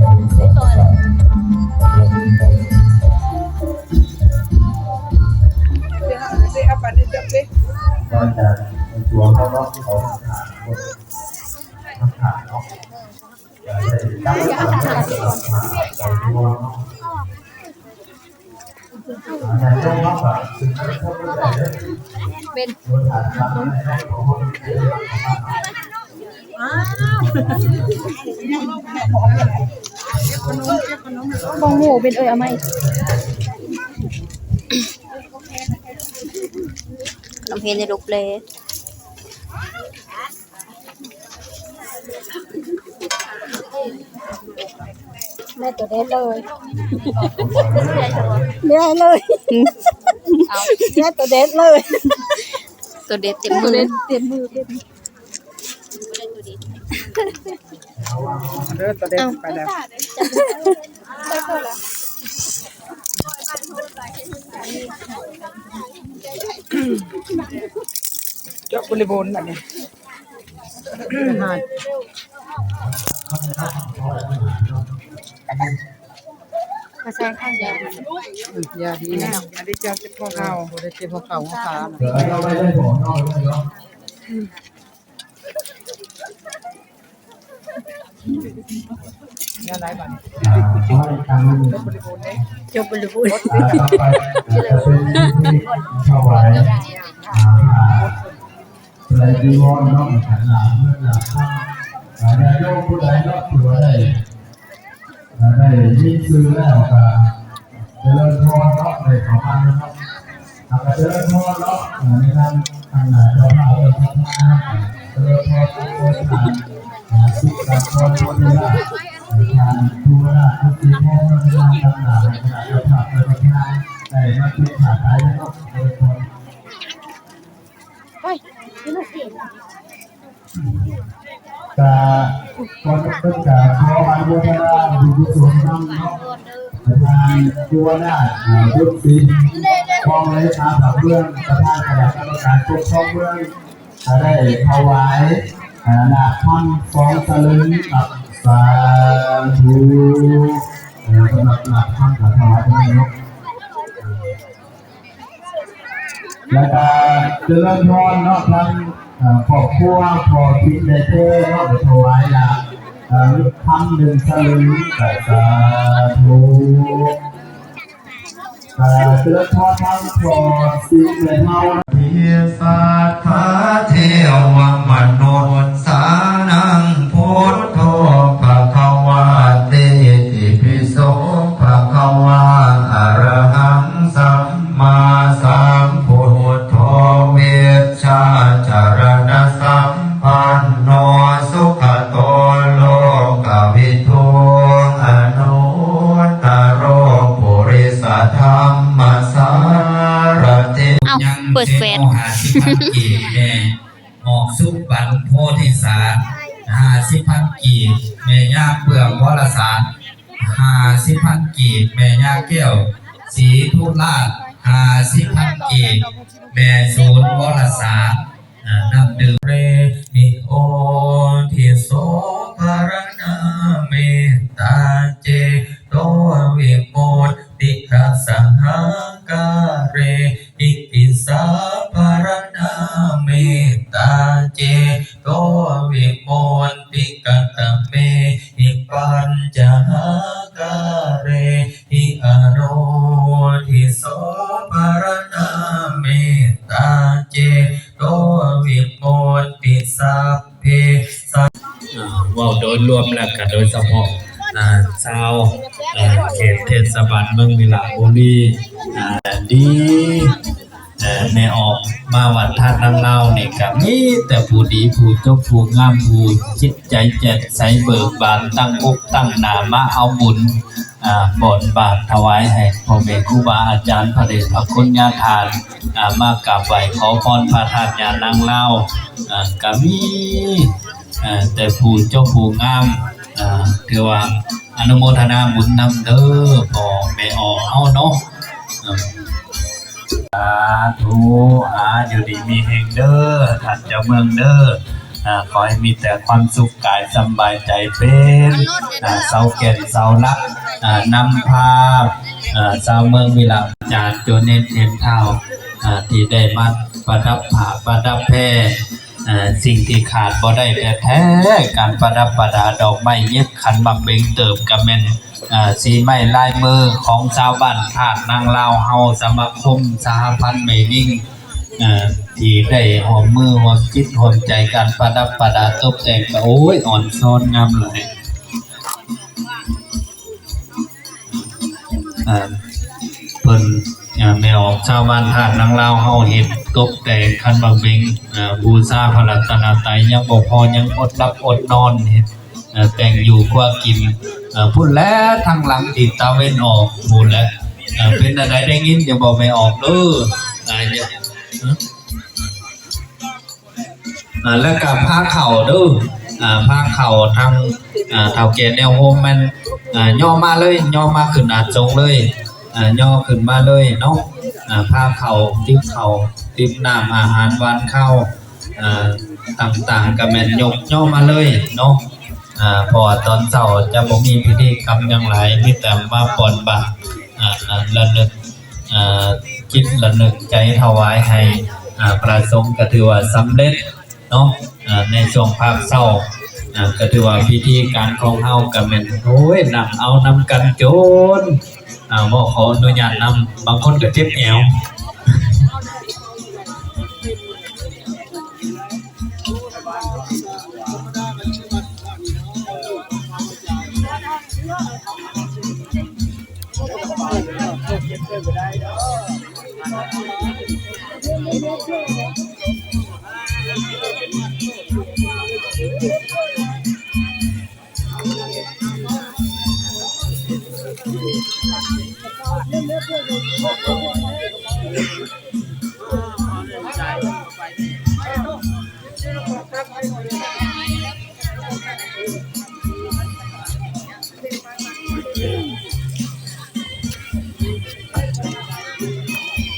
ມາຈາກໃນຕົວເຮົາເນາະ ເອົາທານ ທານເນາະ ເປັນ ອ້າວ ຂອງໝູ່ເປັນ ເອີຍ ເອົາໃໝ່ ນ້ຳເພັນໃນລູກເປລ. ແມ່ໂຕເດັດເລີຍ ແມ່ເລີຍ ແມ່ໂຕເດັດເລີຍ ໂຕເດັດເຕັມມື ເຕັມມື ເດີ ໂຕເດັດໄປແລ້ວ ຈົບບໍລິບູນບັດນີ້. ມາແຊງຂ້າງແດງ ອືມ ຢ່າດີແລ້ວ ອັນນີ້ເຈົ້າເຈັບຫົວເຂົ່າ ບໍ່ໄດ້ເຈັບຫົວເຂົ່າຫົວຂານະ. ອ່າ ຕໍ່ໄປຈະເປັນພິທີຖວາຍ ອ່າ ພະໄຕຈີວອນເນາະ ຂະໜາດເງິນໜາດຄຳ ອ່າ ຍາດໂຍມຜູ້ໃດເນາະ ທີ່ວ່າໄດ້ ອ່າ ໄດ້ຍິນຊື່ແລ້ວກໍຈະເລີນພອນເນາະ ໄດ້ເຂົ້າມາເນາະ. ເຮົາກໍຈະເລີນພອນເນາະ ໃນນາມທາງເຈົ້າພາບ ແລະ ທາງຄະນະ ຈະເລີນພອນ ທາງເຈົ້າພາບ ອ່າ ສຸກສາຄອນ ໂພທິລາດ ທ່ານພູວະນາດ ຄຸນສີໂພ ໃນນາມທາງຄະນະເຈົ້າພາບ ແລະ ທາງຄະນະ ໄດ້ມາເປັນພາດໄທເນາະ ຈະເລີນພອນ. ກະ ກ່ອນອື່ນກະຂໍອະນຸໂມທະນາບຸນກຸສົນນຳເນາະ ປະທານພູວະນາດ ບຸນສິນ ຮອງເລຂາພັກເມືອງ ປະທານຄະນະກຳມະການປົກຄອງເມືອງ ກະໄດ້ຖວາຍ ອາ ໜາກຄຳສອງສະລຶງ ສາທຸ ເອີ ສຳລັບໜາກຄຳກະຖວາຍເທົ່ານັ້ນເນາະ. ແລ້ວກະຈະເລີນພອນເນາະ ທາງ ເອີ ຄອບຄົວພໍ່ທິດແມ່ເທເນາະ ໄດ້ຖວາຍໜາກ ເອີ ຄຳໜຶ່ງສະລຶງ ກະສາທຸ ກະຈະເລີນພອນທາງພໍ່ສິດແມ່ເຖົ້າ ສັດທາເທວະມະນຸດສານັງ ພຸດໂທ ພະຄະວາເຕ ຕິພິໂສ ພະຄະວາ ອະລະຫັງ ສຳມາສຳພຸດໂທ ວິຊາຈາລະນະສຳພັນໂນ ສຸຂະໂຕ ໂລກະວິທູ ອະນຸດຕະໂລ ປຸລິສະທຳມະສາລະຕິ ເອົ້າ ຍັງເປີດແຟດ ເສໂນ ຫ້າສິບພັນກີບ ແມ່ ອອກສຸກບັນໂພທິສາ ຫ້າສິບພັນກີບ, ແມ່ຍາເປືອງວໍລະສານ ຫ້າສິບພັນກີບ, ແມ່ຍາແກ້ວ ສີທຸລາດ ຫ້າສິບພັນກີບ, ແມ່ສູນວໍລະສານ ອາ ນ້ຳດື່ມ ເຣຫິໂອທິໂສ ພະລະນາເມຕຕາ ເຈໂຕວິມຸດຕິກະສະຫາກາເຣ ຫິຕິສາພະລະນາເມຕຕາ ເຈໂຕວິມຸດຕິກະຕະເມຫິ ປັນຈະຫາກາເຣຫິ ອະໂນທິໂສ ພະລະນາເມຕຕາ ເຈໂຕວິມຸດຕິ ສັບເພ ສະ ອ່າ ເວົ້າໂດຍລວມແລ້ວກໍໂດຍສະເພາະ ອ່າ ຊາວ ເຂດເທດສະບານເມືອງວິລະບູລີ ອ່າ ດີ ເອີ ແມ່ອອກມາວັດທາດນາງລາວນີ້ກໍມີແຕ່ຜູ້ດີ ຜູ້ຈົບ ຜູ້ງາມ ຜູ້ຈິດໃຈແຈ່ມໃສເບີກບານ ຕັ້ງອົກຕັ້ງໜ້າມາເອົາບຸນ ອ່າ ບ່ອນບາດຖວາຍໃຫ້ພໍ່ແມ່ຄູບາອາຈານ ພະເດດພະຄຸນຍາທ່ານ ອ່າ ມາກາບໄຫວ້ຂໍພອນພະທາດຍານາງລາວ ອ່າ ກໍມີ ເອີ ແຕ່ຜູ້ຈົບຜູ້ງາມ ເອີ ຖືວ່າອະນຸໂມທະນາບຸນນຳເດີ ພໍ່ແມ່ອໍເຮົາເນາະ ເອີ ສາທຸ ອາ ຢູ່ດີມີແຮງເດີ ທ່ານເຈົ້າເມືອງເດີ ອາ ຂໍໃຫ້ມີແຕ່ຄວາມສຸກກາຍສຳບາຍໃຈ ເປັນ ອາ ເສົາແກ່ນເສົາຫຼັກ ອາ ນຳພາ ອາ ຊາວເມືອງວິລະ ຈາກຈຸເນັດເຫັນເທົ່າ ອາ ທີ່ໄດ້ມາປະດັບຜ້າປະດັບແພ ອາ ສິ່ງທີ່ຂາດບໍ່ໄດ້ແທ້ໆ ການປະດັບປະດາດອກໄມ້ ເຫຍິບຂັນໝາກເບັງ ເຕີບກະແມ່ນ ອາ ສີໄມ້ລາຍມືຂອງຊາວບ້ານທາດນາງລາວເຮົາ ສະມາຄົມສະຫະພັນແມ່ຍິງ ອາ ທີ່ໄດ້ຮ່ວມມືຮ່ວມຈິດຮ່ວມໃຈກັນປະດັບປະດາຕົບແຕ່ງ ກະ ໂອ້ຍ ອ່ອນຊອນງາມຫຼາຍ. ອາ ເພິ່ນ ອາ ແມ່ອອກຊາວບ້ານທາດນາງລາວເຮົາ ເຮັດຕົບແຕ່ງຂັນໝາກເບັງ ອາ ບູຊາພະລັດຕະນະໄຕ ຍັງບໍ່ພໍ ຍັງອົດຫຼັບອົດນອນ ເຮັດ ເອີ ແຕ່ງຢູ່ຄົວກິນ ເອີ ພຸ້ນແຫຼະ ທາງຫຼັງທິດຕາເວັນອອກພຸ້ນແຫຼະ. ເອີ ເປັນອັນໃດ ໄດ້ຍິນຢູ່ບໍ່ແມ່ອອກເດີ? ເອີ ແລ້ວກະພາເຂົ້າເດີ ອາ ພາເຂົ້າທາງ ອາ ເຖົ້າແກ່ແນວໂຮມແມ່ນ ອາ ຍໍມາເລີຍ ຍໍມາຂຶ້ນອາດສົງເລີຍ ອາ ຍໍຂຶ້ນມາເລີຍເນາະ ອາ ພາເຂົ້າ ຕິບເຂົ້າ ຕິບນ້ຳອາຫານຫວານຄາວ ເອີ ຕ່າງໆ ກະແມ່ນຍົກຍໍມາເລີຍເນາະ ເພາະວ່າຕອນເຊົ້າຈະບໍ່ມີພິທີກຳຫຍັງຫຼາຍ ມີແຕ່ມາປ້ອນບາດ ລະນຶກ ເອີ ຈິດລະນຶກໃຈຖວາຍໃຫ້ ອາ ພະສົງ ກະຖືວ່າສຳເລັດເນາະ ເອີ ໃນຊ່ວງພາກເຊົ້າ ອາ ກະຖືວ່າພິທີການຂອງເຮົາກະແມ່ນ ໂອ້ຍ ນັ່ງເອົານຳກັນຈົນ ອາ ບໍ່ຂໍອະນຸຍາດນຳ ບາງຄົນກະເຈັບແອວ.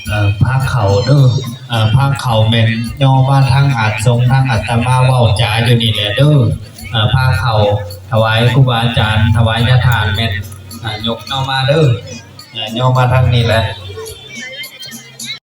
ເອີ ພາເຂົ້າເດີ ເອີ ພາເຂົ້າແມ່ນຍໍມາທາງອາດສົງ ທາງອາດຕະມາເວົ້າຈາຢູ່ນີ້ແຫຼະເດີ ເອີ ພາເຂົ້າຖວາຍຄູບາອາຈານ ຖວາຍຍາທາດແມ່ນ ອາ ຍົກຍໍມາເດີ ເອີ ຍໍມາທາງນີ້ແຫຼະ.